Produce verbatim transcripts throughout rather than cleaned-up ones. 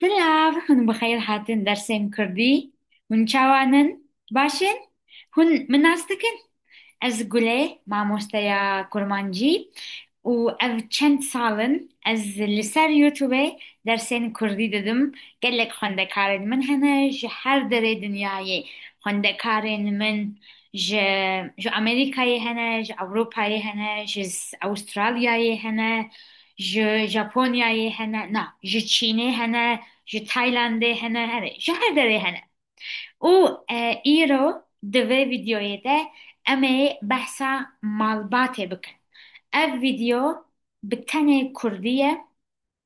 Silav, hûn bi xeyr hatin dersên kurdî. Hûn çawan in? Baş in? Hûn min nas dikin? Ez Gulê, mamosteya kurmancî û ev çend sal in ez li ser YouTubeê dersên kurdî didim. Gelek xwendekarên min hene ji her derê dinyayê. Xwendekarên min ji, ji Amerîkayê hene, ji Ewropayê hene, ji Avustralyayê hene, ji Japonyayê hene, na, ji Çînê hene, ji Taylandê hene, hene, ji her derê hene. Û, e, îro di vê vîdeoyê de em ê behsa malbatê bikin. Ev vîdeo bi tenê kurdî ye.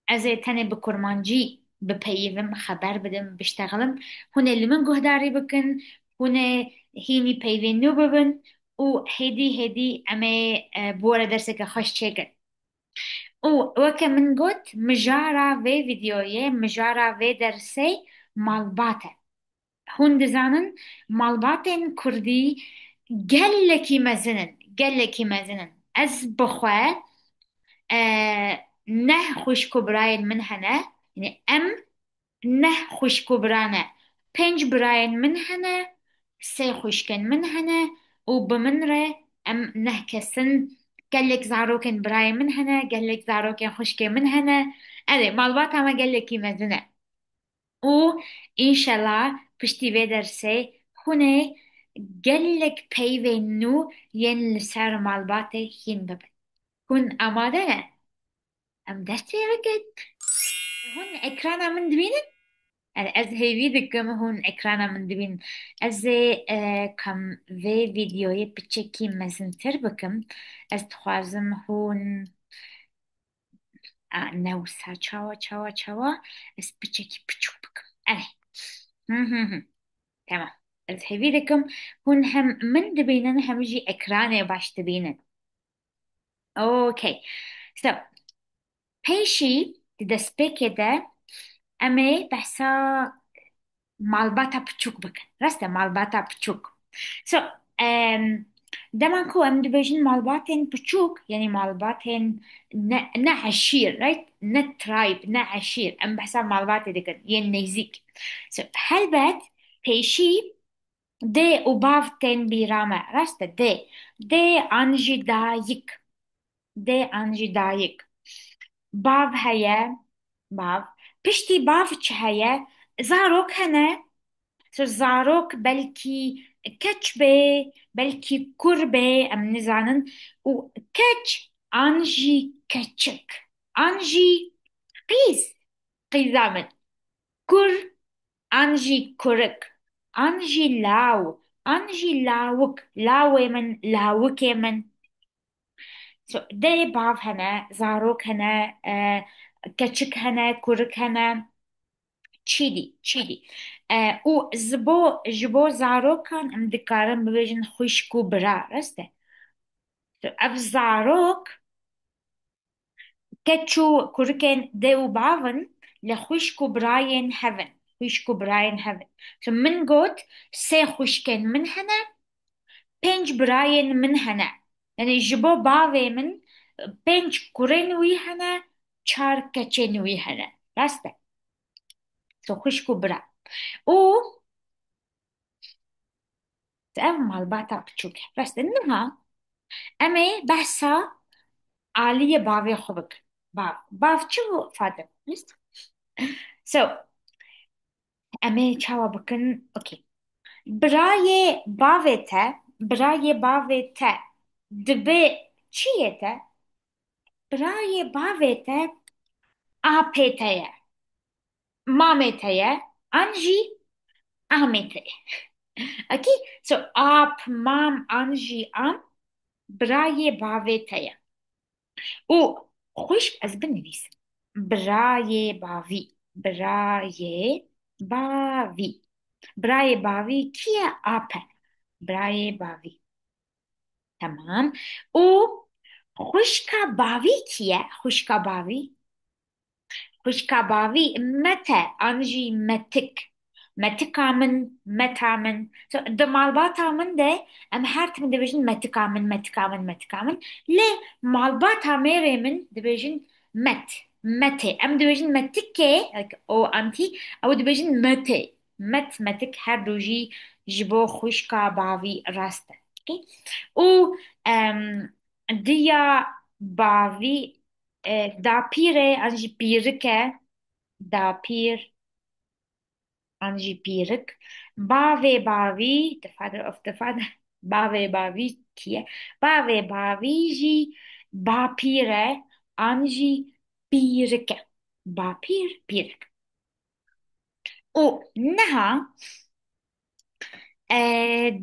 Ez ê tenê bi kurmancî bipeyivim, xeber bidim, biştexilim. Hûn ê li min guhdarî bikin, hûn ê hînî peyvên nû bibin û hêdî hêdî em ê, e, bi we re derseke xweş çêkin. Û weke min got, mijara vê vîdeoyê, mijara vê dersê malbat e. Hûn dizanin, malbatên kurdî gelekî mezin in, gelekî mezin in. Ez bi xwe, e, neh xwişk û birayên min hene, yani em neh xwişk û bira ne. Pênc birayên min hene, sê xwişkên min hene û bi min re em neh kes in. Gelek zarokên birayên min hene, gelek zarokên xwişkên min hene. Erê, malbata me gelekî mezin e. Û înşela piştî vê dersê hûn ê gelek peyvên nû yên li ser malbatê hîn bibin. Hûn amade ne? Em destê bikin. Hûn ekrana min dibînin? Yani ez hêvî dikim hûn ekrana min dibînin. Ez ê, e, kam vê vîdeoyê piçekî mezintir bikim. Ez dixwazim hûn, a, ne wisa, çawa, çawa, çawa? Ez piçekî piçûk bikim. Erê. Hı hı hı. Tamam. Ez hêvî dikim hûn hem min dibînin hem jî ekranê baş dibînin. Okay. So, pêşî di destpêkê de em ê behsa malbata piçûk bikin. Rast e, malbata piçûk. So, em, dema ku em dibêjin malbatên piçûk, yani malbatên ne, ne eşîr, right? Ne tribe, ne eşîr. Em behsa malbatê dikin, yên nêzîk. So, helbet pêşî dê û bav tên bîra me. Rast e, dê. Dê an jî dayik. Dê an jî dayik. Bav heye, bav. Piştî bav çi heye? Zarok hene. So, zarok belkî keç bê, belkî kur bê, em nizanin. Û keç an jî keçik. An jî qîz, qîza min. Kur an jî kurik, an jî law, an jî lawik, lawê min, lawikê min. So, dê bav hene, zarok hene, e, keçik hene, kurik hene, çîdî, çîdî. E, û ji bo, ji bo zarokan em dikarin bibêjin xwişk û bira, rast e? So, ev zarok, keç û kurikên dê û bav in, lê xwişk û birayên hev in. Xwişk û birayên hev in. So min got, sê xwişkên min hene, pênc birayên min hene. Yani ji bo bavê min, pênc kurên wî hene, çar keçên wî hene. Rast e? So xwişk û bira. Û Ev malbata piçûk e. Rast e. Niha em ê behsa aliyê bavê xwe bikin. Bav. Bav çi bû, Fadim? So, em ê çawa bikin? Okey. Birayê bavê te, birayê bavê te dibe çi yê te? Birayê bavê te apê te ye, mamê te ye, an jî amê te ye. Okey? So, ap, mam, an jî am, birayê bavê te ye. Û xwişk ez binivîsim. Birayê bavî, birayê bavî. Birayê bavî kî ye? Ap e. Birayê bavî. Tamam. Û xwişka bavî kî ye? Xwişka bavî? Xwişka bavî Mete an jî Metik. Metika min, Meta min. So, di malbata min de em her tim dibêjin Metika min, Metika min, Metika min. Lê malbata mêrê min dibêjin Met. metê. Em dibêjin metikê, like, o antî, ew dibêjin metê. Met, metik her du jî ji bo xwişka bavî rast e. Okay? Û, em, diya bavî, e, dapîr e an jî pîrik e. Dapîr an jî pîrik. Bavê bavî, the father of the father, bavê bavî kî ye? Bavê bavî jî bapîr e an jî pîrik e. Bapîr, pîrik. Û niha, e,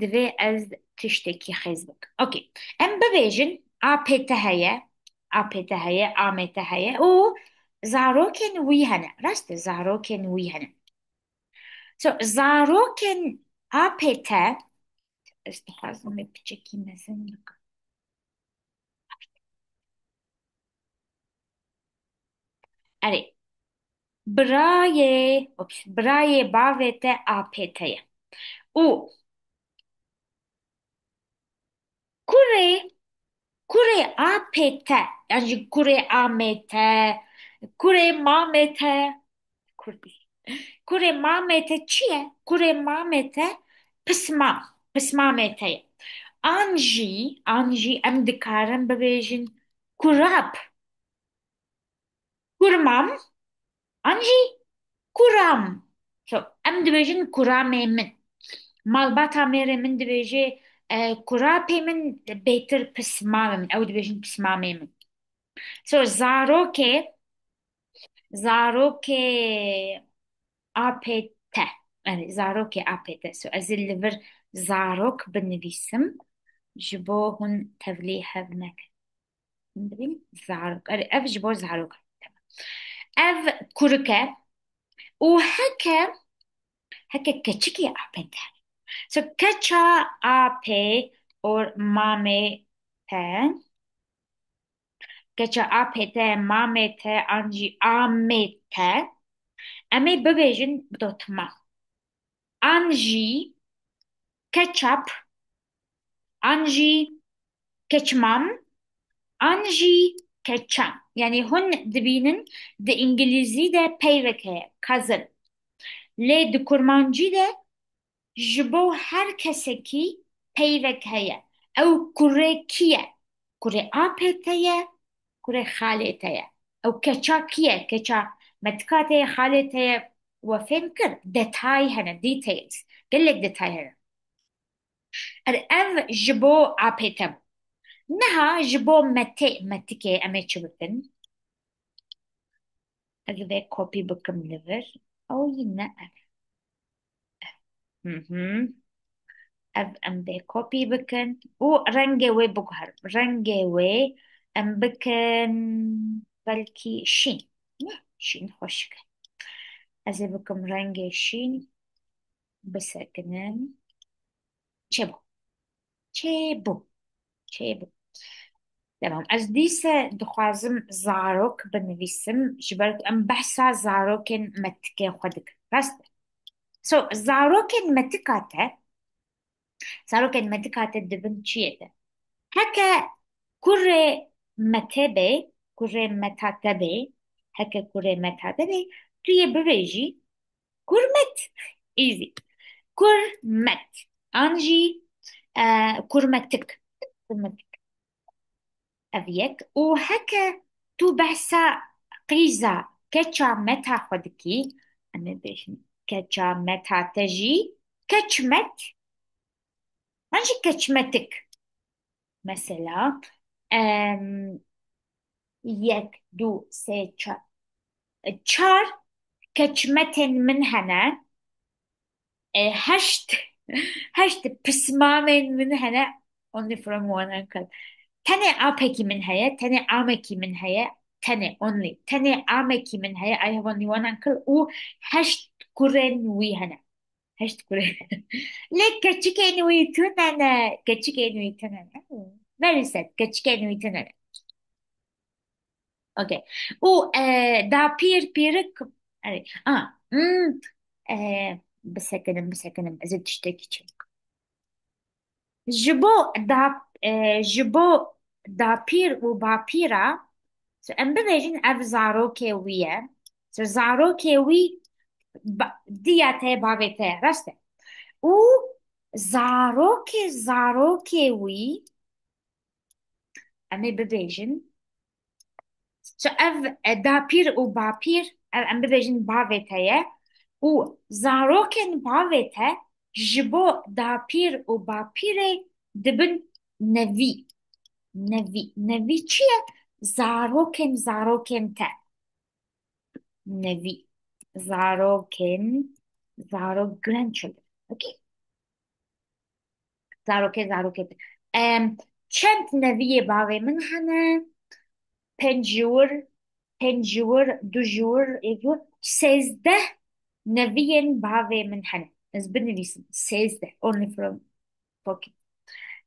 divê ez tiştekî xêz bikim. Okey. Em bibêjin A P T heye, A P T heye, A M T heye û zarokên wî hene. Rast e, zarokên wî hene. So, zarokên A P T, ez dixwazim vê piçekî mezin bikim. Erê, birayê, ops, birayê bavê te A P T ye. Û kurê, kurê A P T, yan jî kurê A M T, kurê mamê te, kurdî. Kurê mamê te çi ye? Kurê mamê te pismam, pismamê te ye. An jî, an jî em dikarin bibêjin kurap. Kurmam, an jî kuram. So, em dibêjin kuramê min. Malbata mêrê min dibêje, e, kurapê min bêtir pismamê min. Ew dibêjin pismamê min. So, zarokê, zarokê A P T. Erê, zarokê A P T. So, ez ê li vir zarok binivîsim. Ji bo hûn tevlî hev nekin. Hûn dibînin zarok. Erê, ev ji bo zarok e. Tamam. Ev kurik e. Û heke, heke keçikê A P T. So, keça A P or mamê te. Keça A P T, mamê te, an jî amê te. Em ê bibêjin dotma. An jî keçap, an jî keçmam, an jî keçan. Yanî hûn dibînin di îngilîzî de peyvek heye, cousin. Lê di kurmancî de ji bo her kesekî peyvek heye. Ew kurê kî ye? Kurê A P T ye, kurê xalê te ye. Ew keça kî ye? Keça metika te ye, xalê te ye. We fêm kir? Detay hene, details. Gelek detay hene. Er, ev ji bo A P T bû. Niha ji bo metê, metikê em ê çi bikin? Ez vê kopî bikim li vir. Ew yî ne ev. Ev. Hı hı. Ev em vê kopî bikin û rengê wê biguherim. Rengê wê em bikin belkî şîn. Ne? Şîn xweşik e. Ez ê bikim rengê şîn. Bisekinin. Çêbû. Çêbû. Çêbû. Tamam. Ez dîse dixwazim zarok binivîsim, ji ber ku em behsa zarokên metikê xwe dikin. Rast e. So, zarokên metika te, zarokên metika te dibin çiyê te? Heke kurê mete be, kurê meta te be, heke kurê meta te be, tu yê bibêjî, Kurmet. Easy. Kurmet. An jî, e, kurmetik. Kurmetik. Ev yek. Û heke tu behsa qîza keça meta xwe dikî, em ê bêjin keça meta te jî keçmet, an jî keçmetik. Mesela, em, yek, du, sê, çar. Çar keçmetên min hene. E, heşt, heşt pismamên min hene. Only from one uncle. Tenê apekî min heye, tenê amekî min heye. Tenê, only. Tenê amekî min heye. I have only one uncle û heşt kurên wî hene. Heşt kurê. Lê keçikên wî tune ne. Keçikên wî tune ne. Very sad. Keçikên wî tune ne. Okay. Û, e, dapîr, pîrik, erê, a, hmm, e, bisekinin, bisekinin. Ez ê tiştekî çêkim. Ji bo da-, e, ji bo dapîr û bapîra, So, em bibêjin ev zarokê wî ye. So, zarokê wî ba-, diya te ye, bavê te ye, rast e. Û zarokê zarokê wî, em ê bibêjin, so ev, e, dapîr û bapîr, ev em bibêjin bavê te ye. Û zarokên bavê te ji bo dapîr û bapîrê dibin nevî. Nevî. Nevî çi ye? Zarokên zarokên te. Nevî. Zarokên, zarok, grandchildren. Okey. Zarokê, zarokê te. Em, çend neviyê bavê min hene? Pênc ji wir, pênc ji wir, du ji wir, yek ji wir, sêzdeh neviyên bavê min hene. Ez binivîsim. Sêzdeh. Only from, okey.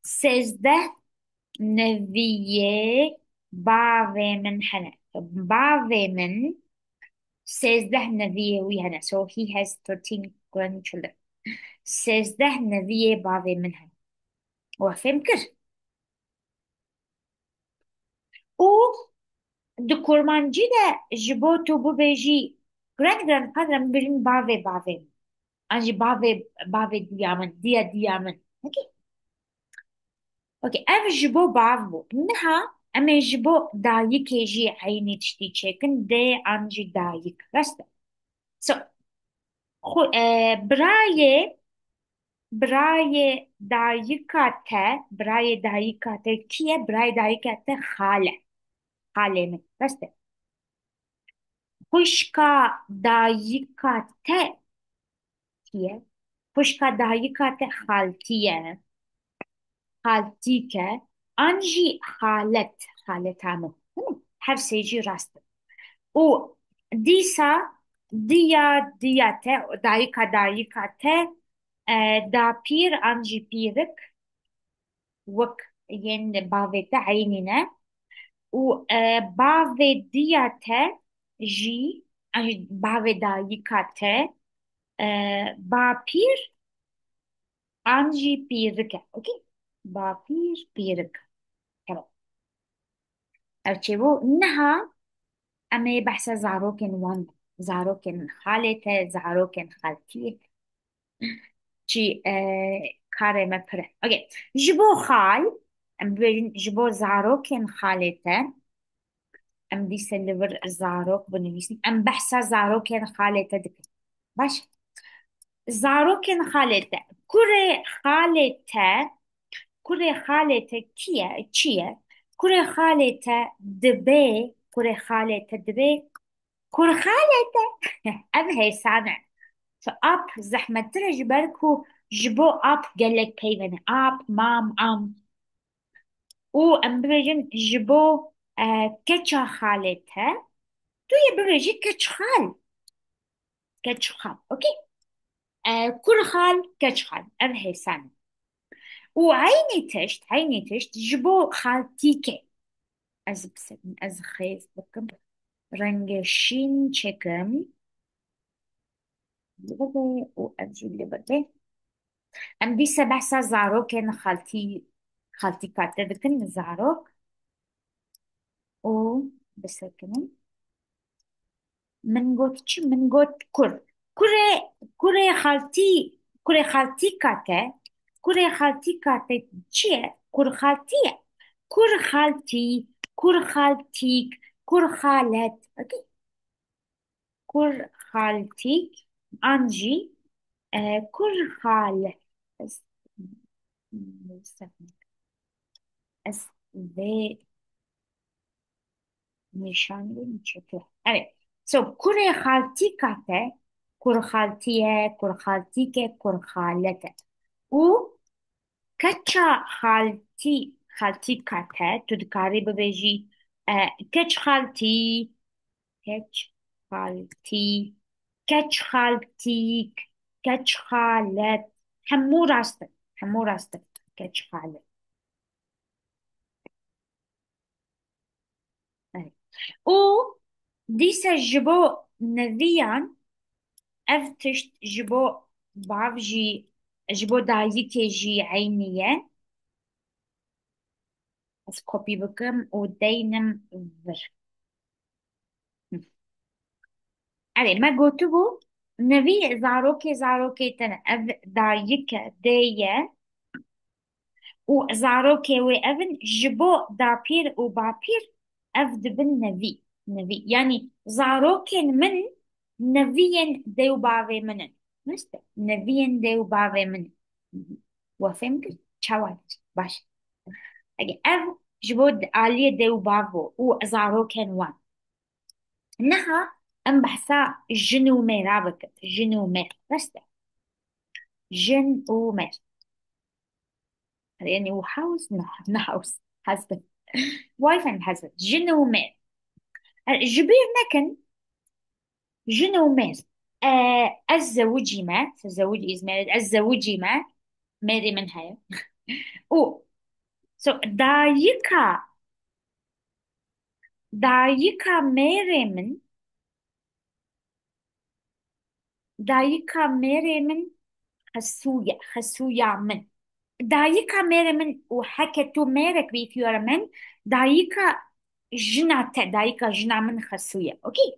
Sêzdeh neviyê bavê min hene. Bavê min sêzdeh neviyê wî hene. So he has thirteen grandchildren. Sêzdeh neviyê bavê min hene. We fêm kir? Û di kurmancî de ji bo tu bibêjî grand grandfather, em bibêjin bavê bavê min. An jî bavê, bavê diya min, diya diya min. Okey. Okey, ev ji bo bav bû. Niha em ê ji bo dayikê jî eynî tiştî çêkin, dê an jî dayik. Rast e. So, xwe, e, birayê, birayê dayika te, birayê dayika te kî ye? Birayê dayika te xal e. Xalê min. Rast e. Xwişka dayika te kî ye? Xwişka dayika te xaltî ye. Xaltîk e. An jî xalet. Xaleta min. Hı? Her sê jî rast in. Û dîsa diya, diya te, dayika, dayika te, e, dapîr an jî pîrik, wek yên bavê te eynî ne. Û, e, bavê diya te jî, an jî bavê dayika te, e, bapîr an jî pîrik e. Okey? Bapîr, pîrik. Tamam. Ev çêbû. Niha em ê behsa zarokên wan, zarokên xalê te, zarokên xaltiyê. Çi, e, karê me pir e. Okey. Ji bo xal, em bibêjin ji bo zarokên xalê te. Em dîse li vir zarok binivîsin. Em behsa zarokên xalê te dikin. Baş. Zarokên xalê te. Kurê xalê te, kurê xalê te kî ye, çi ye? Kurê xalê te dibe, kurê xalê te dibe, kurxalê te. Ev hêsan e. Tu ap zehmettir e, ji ber ku ji bo ap gelek peyvên e. Ap, mam, am. Û em bibêjin ji bo, e, keça xalê te, tu yê bibêjî keç xal. Keç xal. Okey? E, kur xal, keç xal. Ev hêsan e. Û eynî tişt, eynî tişt ji bo xaltîkê. Ez bisekim, ez xêz bikim. Rengê şîn çekim. Li vir bê û ev jî li vir bê. Em dîse behsa zarokên xaltî, xaltîka te dikin, zarok. Û bisekinin. Min got çi? Min got kur. Kurê, kurê xaltî, kurê xaltîka te, kurê xaltîka te çi ye? Kurxaltî ye. Kurxaltî, kurxaltîk, kurxalet. Okey? Kurxaltîk an jî, e, kurxalet. Ez, ez vê nîşanî çêkir. Evet. So, kurê xaltîka te, kurxaltî ye, kurxaltîk e, kurxalet e. Û keça xaltî, xaltîka te, tu dikarî bibêjî, e, keç xaltî, keç xaltî, keç xaltîk, keç xalet. Hemû rast in, hemû rast in. Keç xalet. Evet. Û dîsa ji bo neviyan ev tişt ji bo bav jî, ji bo dayikê jî eynî ye. Ez kopî bikim û deynim vir. Erê, me gotibû, nevî zarokê zarokê te ne. Ev dayike dê ye û zarokê wê ev in, ji bo dapîr û bapîr ev dibin nevî. Nevî. Yanî zarokên min neviyên dê û bavê min in. Rast e? Neviyên dê û bavê min in. We fêm kir? Çawa dibêjî? Baş. Ege ev ji bo aliyê dê û bav bû û zarokên wan. Niha em behsa jin û mêra bikin. Jin û mêr. Rast e? Jin û mêr. Yanî û house? No, no house. Husband. Wife and husband. Jin û mêr. E, ji bîr nekin, jin û mêr. E, ez zewicî me, se zewicî îzmêr, ez zewicî me, mêrê min heye. Û, so, dayika, dayika mêrê min, dayika mêrê min xesû ye, xesûya min. Dayika mêrê min û heke tu mêrek bî, if you are a man, dayika jina te, dayika jina min xesû ye. Okey?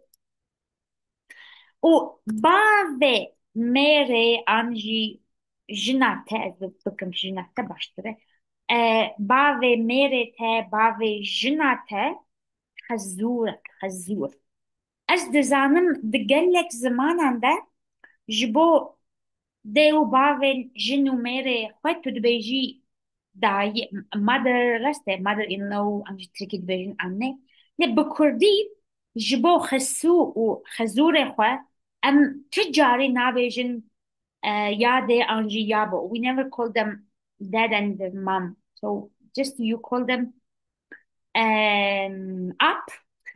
Û bavê mêrê an jî jina te, ez bikim jina te baştir e. E, bavê mêrê te, bavê jina te xezûr e, xezûr. Ez dizanim di gelek zimanan de ji bo dê û bavên jin û mêrê xwe tu dibêjî dayî, mother, rast e, mother-in-law, an jî tirkî dibêjin anne. Lê bi kurdî ji bo xesû û xezûrê xwe em ti carî nabêjin, e, ya dê an jî ya bo. We never call them dad and mom. So just you call them, em, ap,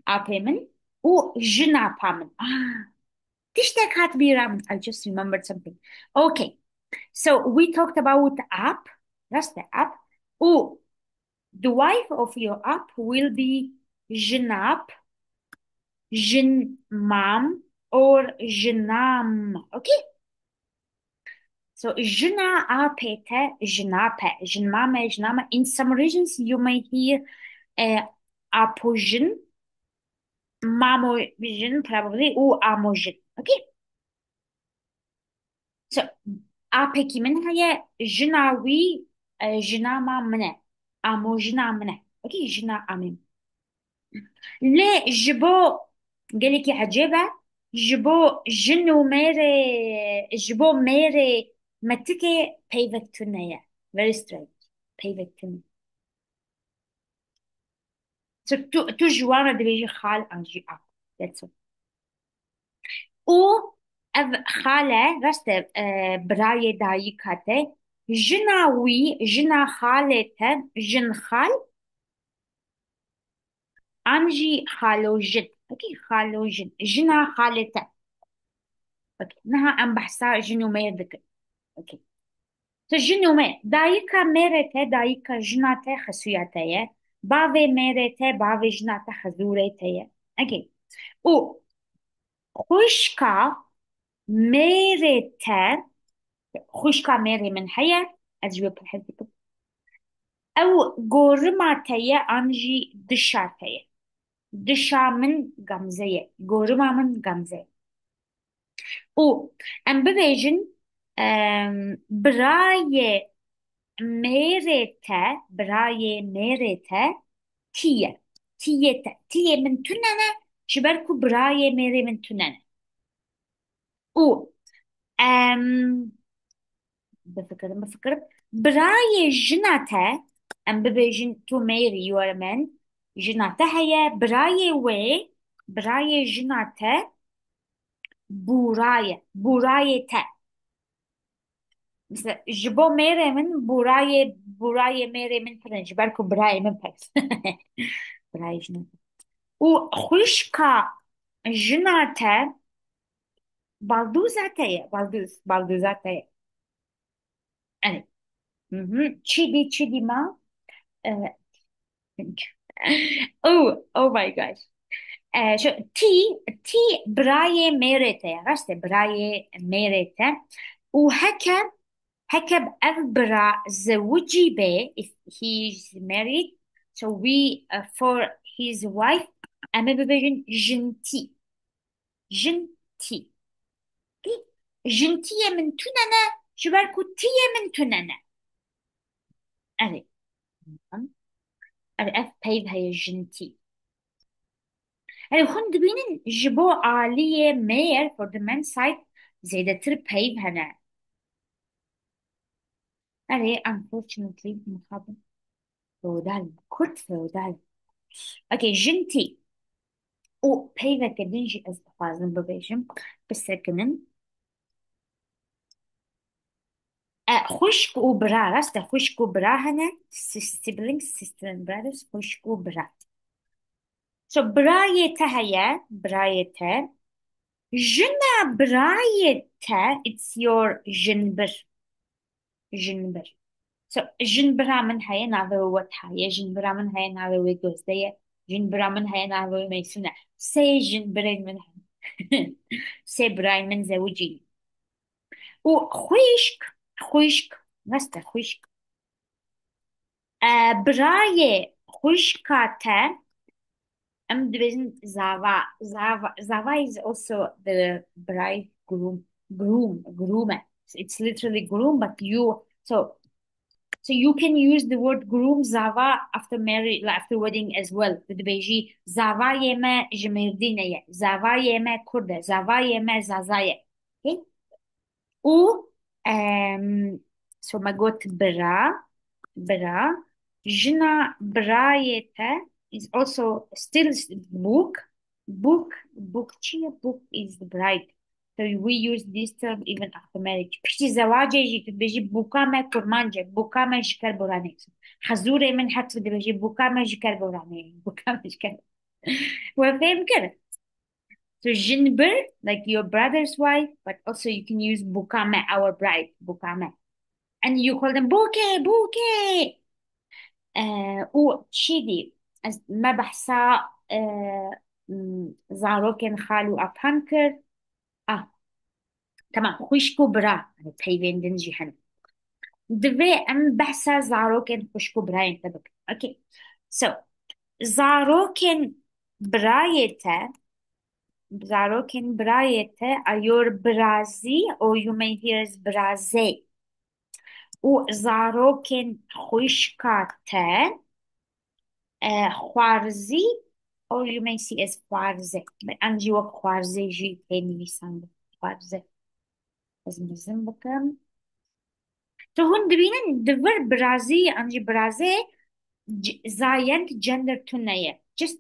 apê min û jinapa min. Ah, tiştek hat bîra min. I just remembered something. Okay. So we talked about ap. Rast e, ap. Û the wife of your ap will be jinap, jinmam or jinam. Okay? So jina apê te, jinape, jinmame, jiname. In some regions you may hear, eh, apojin, mamojin probably, û amojin. Okay? So, apekî min heye, jina wî, e, jinama min e. Amojina min e. Okey, jina amê min. Lê ji bo gelekî ecêb e, ji bo jin û mêrê, ji bo mêrê metikê peyvek tune ye. Very strange. Peyvek tune. So, tu, tu ji wan re dibêjî xal an jî ap. That's all. Û ev xale, rast e, e, birayê dayika te, jina wî, jina xalê te, jin xal, an jî xalojin. Okey, xalojin. Jina xalê te. Okey, niha em behsa jin û mêr dikin. Okey. Tu jin û mêr, dayika mêrê te, dayika jina te xesûya te ye. Bavê mêrê te, bavê jina te xezûrê te ye. Okey. Û xwişka mêrê te, xwişka mêrê min heye, ez ji wê pirhez dikim. Ew gorima te ye an jî dişa te ye. Dişa min Gamze ye. Gorima min Gamze ye. Û em bibêjin, em, birayê mêrê te, birayê mêrê te tî ye. Tîyê te, tîyê min tune ne, ji ber ku birayê mêrê min tune ne. Û, em, bifikirim, bifikirim. Birayê jina te, em bibêjin tu mêrî, you are a man, jina te heye, birayê wê, birayê jina te bûra ye, bûrayê te. Mesela, ji bo mêrê min bûrayê, bûrayê mêrê min pir in, ji ber ku birayê min pir. Birayê jina te. Û xwişka jina te baldûza te ye, baldûz, baldûza te ye. Erê. Mhm. Çi dî, çi dî ma? Eh, oh, oh my gosh. Eh, şu, tî, tî birayê mêrê te ye. Rast e, birayê mêrê te. Û heke, heke ev bira zewicî be, if he is married, so we, uh, for his wife, em ê bibêjin jintî. Jin tî. Tî. Jintiyê min tune ne, ji ber ku tiyê min tune ne. Erê. Erê, ev peyv heye jintî. Erê, hûn dibînin ji bo aliyê male for the men side zêdetir peyv hene. Erê, unfortunately, mixabin. Feodal, Kurd feodal. Okay, jintî. Û peyveke din jî ez dixwazim bibêjim, bisekinin. E, xwişk û bira, rast e, xwişk û bira hene, si-, siblings, sister and brothers, xwişk û bira. So, birayê te heye, birayê te. Jina birayê te, it's your jinbir. Jinbir. So, jinbira min heye, navê wê Wetha ye, jinbira min heye, navê wê Gözde ye, jinbira min heye, navê wê Meysun e. Sê jinbirên min hene. Sê birayên min zewicî ne. Û xwişk, xwişk, rast e, xwişk. E, birayê xwişka te, em dibêjin zava. Zava, zava is also the bride groom, groom, groom. It's literally groom, but you, so, so you can use the word groom, zava, after marriage, like, after wedding as well. Tu dibêjî, zavayê me ji Mêrdînê ye, zavayê me Kurd e, zavayê me Zaza ye. Okay? Û, em, so me got bira, bira, jina birayê te is also still bûk. Bûk, bûk çi ye? Bûk is the bride. So we use this term even after marriage. Piştî zewacê jî tu dibêjî bûka me kurmanc e, bûka me ji Kerboranê. Xezûrê min her tim dibêjî bûka me ji Kerboranê ye, bûka me ji Ker-, we fêm kir? So jinbir, like your brother's wife, but also you can use bûka me, our bride, bûka me. And you call them bûkê, bûkê. Eh, û çi dî? Ez, me behsa, eh, m, zarokên xal û apan kir. Ah, tamam, xwişk û bira, yani peyvên din jî hene. Divê em behsa zarokên xwişk û birayên te bikin. Okay. So, zarokên birayê te, zarokên birayê te, are your birazî, or you may hear as birazê. Û zarokên xwişka te, e, xwarzî, or you may see as xwarze. An jî wek xwarzê jî tê nivîsandin. Xwarze. Ez mezin bikim. Tu hûn dibînin, di vir birazî, an jî birazê, c-, zayend gender tune ye. Just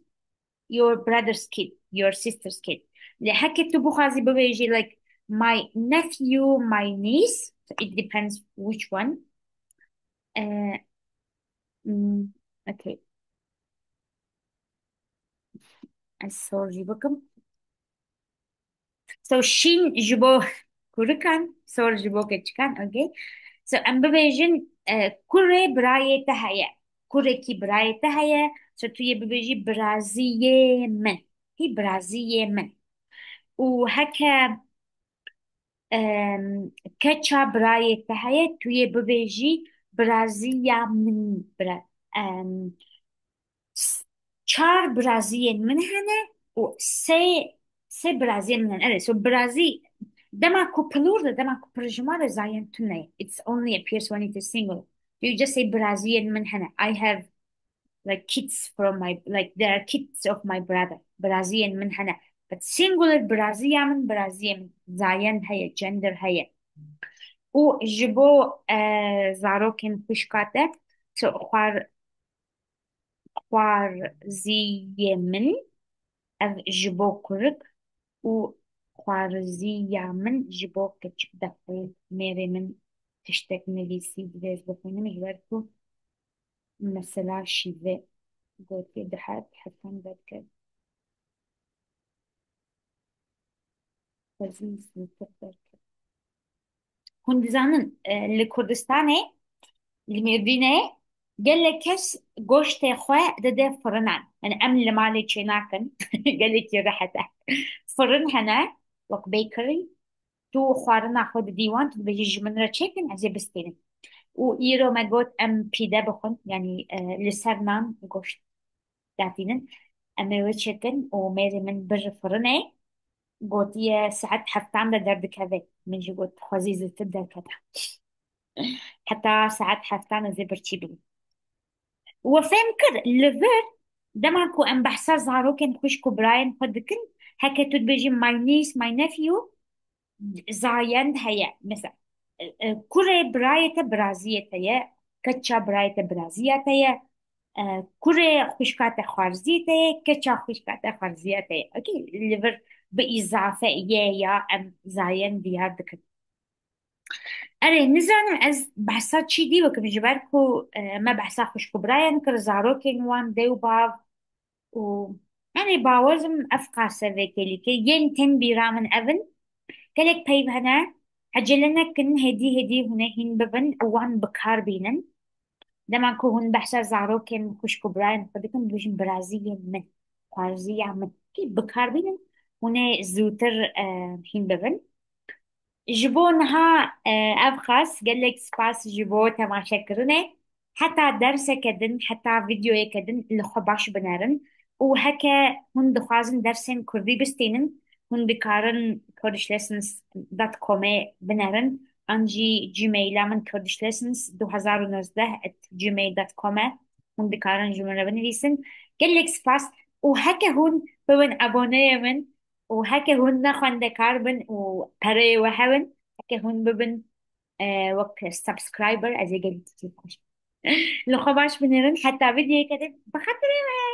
your brother's kid, your sister's kid. Lê heke tu bixwazî bibêjî, like, my nephew, my niece, it depends which one. Eh, mm, okay. Ez sor jî bikim. So, şîn ji bo kurikan, sor ji bo keçikan, okay. So, em bibêjin, eh, kurê birayê te heye. Kurekî birayê te heye. So, tu yê bibêjî biraziyê min. Hî biraziyê min. Û heke, em, keça birayê te heye, tu yê bibêjî biraziya min, bira-, em, s-, çar biraziyên min hene û sê, sê biraziyên min hene. Evet, so birazî, dema ku plûr de, dema ku pirjima de zayend tune ye. It's only appears when it is singular. You just say biraziyên min hene. I have, like, kids from my, like, they are kids of my brother. Biraziyên min hene. But singular biraziya min, biraziyê min. Zayend heye, gender heye. Û ji bo, e, zarokên xwişka te, so xwar-, xwarziyê min, ev ji bo kurik û xwarziya min ji bo keçik. Dexê mêrê min tiştek nivîsî, divê ez bixwînim, ji ber ku mesela şîvê gotiye, di her herfan derket. Xwezî zûtir derket. Hûn dizanin, e, li Kurdistanê, li Mêrdînê gelek kes goştê xwe dide firinan. Yani em li malê çênakin, gelekî rehet e. Firin hene, wek bakery, tu xwarina xwe didî wan, tu dibêjî, "Ji min re çêkin, ez ê bistînim." Û îro me got, em pîde bixwin, yani, e, li ser nan goşt datînin. Em ê wê çêkin û mêrê min bir firinê. gotiye saet heftan de derdikeve. Min jî got, xwezî zûtir derkeve. Heta saet heftan ez ê birçî bim. We fêm kir, li vir, dema ku em behsa zarokên xwişk û birayên xwe dikin, heke tu dibêjî my niece, my nephew, zayend heye. Mesela, e, e, kurê birayê te biraziyê te ye, keça birayê te biraziya te ye, e, kurê xwişka te xwarziyê te ye, keça xwişka te xwarziya te ye. Okey, li vir bi îzafe ye ya em zayend diyar dikin. Erê, nizanim ez behsa çi dî bikim, ji ber ku, e, me behsa xwişk û birayan kir, zarokên wan, dê û bav û, erê, bawerim ev qase vê têlîkê yên tên bîra min ev in. Gelek peyv hene, ecele nekin, hêdî hêdî hûn ê hîn bibin û wan bi kar bînin. Dema ku hûn behsa zarokên xwişk û birayên xwe dikin, dibêjin biraziyên min, xwarziya min. Kî bi kar bînin, hûn ê zûtir, e, hîn bibin. Ji bo niha, e, ev xas, gelek spas ji bo temaşekirinê. Heta derseke din, heta videoyeke din li xwe baş binerin. Û heke hûn dixwazin dersên kurdî bistînin, hûn dikarin kurdish lessons dot comê binerin. An jî Gmaila min kurdish lessons du hezar û nozdeh at gmail dot com e. Hûn dikarin ji min re binivîsin. Gelek spas. Û heke hûn bibin aboneyê min û heke hûn ne xwendekar bin û pereyê we hebin, heke hûn bibin, e, wek subscriber, ez ê gelekî kêfxweş bim. Li xwe baş binêrin, heta videoyeke din, bi xatirê we.